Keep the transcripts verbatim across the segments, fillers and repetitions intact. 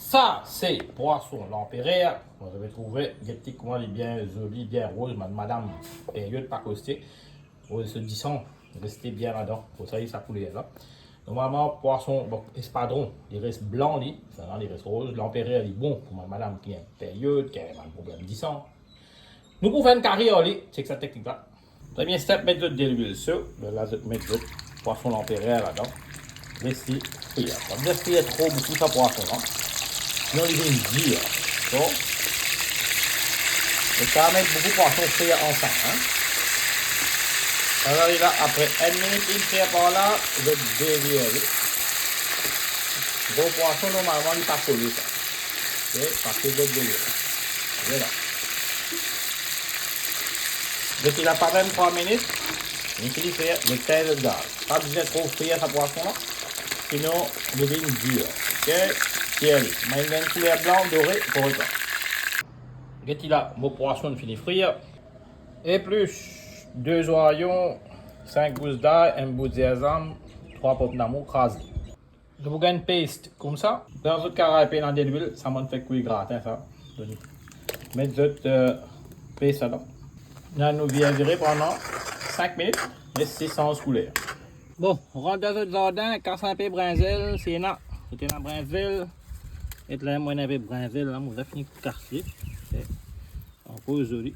Sa se pwason Lanperer. Bon, zot pe trouve, get li kouma li bien zoli, bien roz, bann madam peryod pa koste. Roz so disan, reste bien ladan, pou sa li sa kouler la. Normalman, pwason, bon, espadron, li res blan li, sa la, li res roz. Lanperer, li bon pou bann madam ki ena peryod, ki ena bann problem disan. Nou pou fer enn kari ar li, chek sa teknik la. Premie step, met zot delwil so, lerla zot met zot pwason Lanperer ladan. Les li frir. Pa bizin frir tro boukou sa pwason la. Sinon li vinn dir. Dakor? Zot kapav met boukou pwason frir ansam, hein. Ala li la, apre enn minit li frir par la, zot devir li. Gro pwason, normalman, li pa kole sa. Ok, pase zot devir. Vwala. Donk, li la pa mem trwa minit, li fini frir, li tign zot gaz. Pa bizin tro frir sa pwason la, sinon li vinn dir. Ok, tir li. Mo inn gagn kouler blan, dore, pou retan. Get li la, mo pwason fini frir. Eplis de zwayon, sink gous lay, enn bout zinzam, trwa pom damour, kraz li. Zot pou gagn pes koumsa. Dan zot karay pena delwil, sa mo'nn fer kwi gratin sa. Donk, met zot, euh, pes ladan. La nou vire vire pandan sink minit, les li sanz kouler. Bon, rant dan zot zardin, kas enpe brinzel, si ena, si ena brinzel, et la, mo ena enpe brinzel la, mo la fini kas li. Ok. Ankor zoli.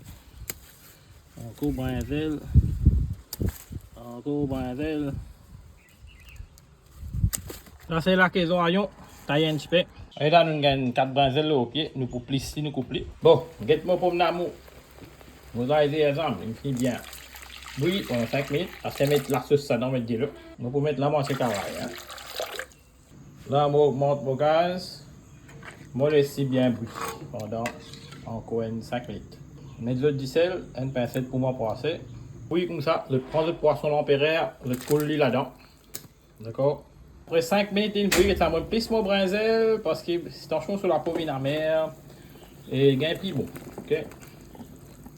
Ankor brinzel. Ankor brinzel. Sa se lake zwayon, tay enn tipe. E la nou gagn kat brinzel lor pie, nou pou plis li, nou koup li. Bon, get mo pom damour. Mo lay zinzam, li fini bien bwi pandan sink minit. Apre met lasos ladan, met dilo. Nou pou met lamwatie karay, hein. La mo ogmant mo gaz. Mo les li bien bwi pandan ankor enn sink minit. Met zot disel, enn pinset pou mo pwase. Bwi koumsa, zot pran zot pwason Lanperer, zot koul li ladan. Dakor? Apre sink minit, li bwi, sa mo plis mo brinzel, parski tansion so lapo vinn amer, e gagn pli bon. Ok?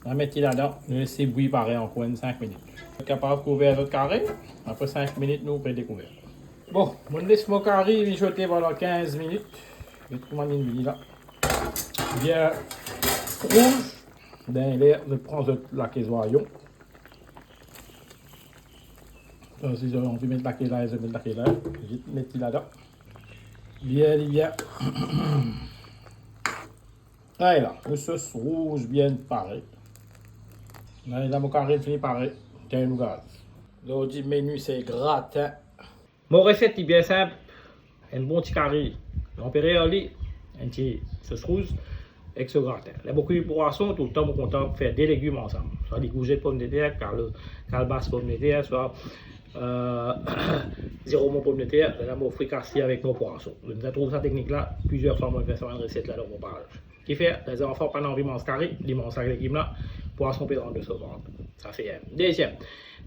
Nou met li ladan, nou les li bwi parey ankor enn sink minit. Zot kapav kouver zot kari, apre sink minit, nou pe dekouver. Bon, mo les mo kari mizote pandan kinz minit. Get kouma li vini la. Bien rouz. Dernie ler, zot pran zot lake zwayon. Sa, si zot anvi met lake lay, zot met lake lay. Zis met li ladan. Bien, li bien. Ala, nou sos rouz bien pare. Ala, mo kari fini pare. Tegn nou gaz. Zordi meni se gratin. Mo reset li bien sinp. Enn bon ti kari Lanperer ar li, enn ti sos rouz ek so gratin. Ler mo kwi pwason, toultan mo kontan fer de legim ansam. Swa li gourzet pomdeter, kal-, kalbas pomdeter, swa, euh, ziromon pomdeter. Lerla mo frikas li avek mo pwason. Zot inn trouv sa teknik la, plizier fwa mo fer sa bann reset la dan mo paz. Kifer, ler zanfan pa'nn anvi manz kari, li manz sa legim la, pwason pe rant dan so vant. Sa se enn. Deziem,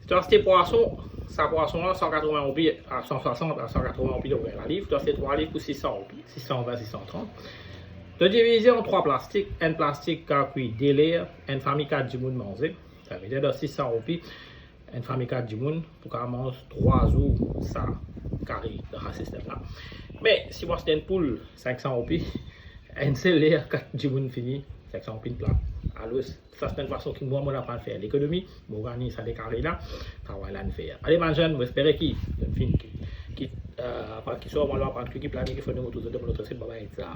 si to aste pwason, sa pwason la, san katrovin roupi a san swasant a san katrovin roupi, donk la liv, to aste trwa liv pou sis san roupi, sis san vin, sis san trant. To divize an trwa plastik, enn plastik kav kwi de ler, enn fami kat dimoun manze, savedir dan sis san roupi, enn fami kat dimoun pou kav manz trwa zour sa kari dan sa sistem la. Me si mo aste enn poul sink san roupi, enn sel ler kat dimoun fini, sink san roupi pla. Alor, sa se enn fason ki mwa, mo aprann fer lekonomi, mo organiz sa de kari la, travay la inn fer. Ale bann zenn, mo espere ki, ki, ki, euh, aprann ki swa, mo aprann ki, ki plane, ki fode mo trouv zot dan mo lot reset, babay, sa.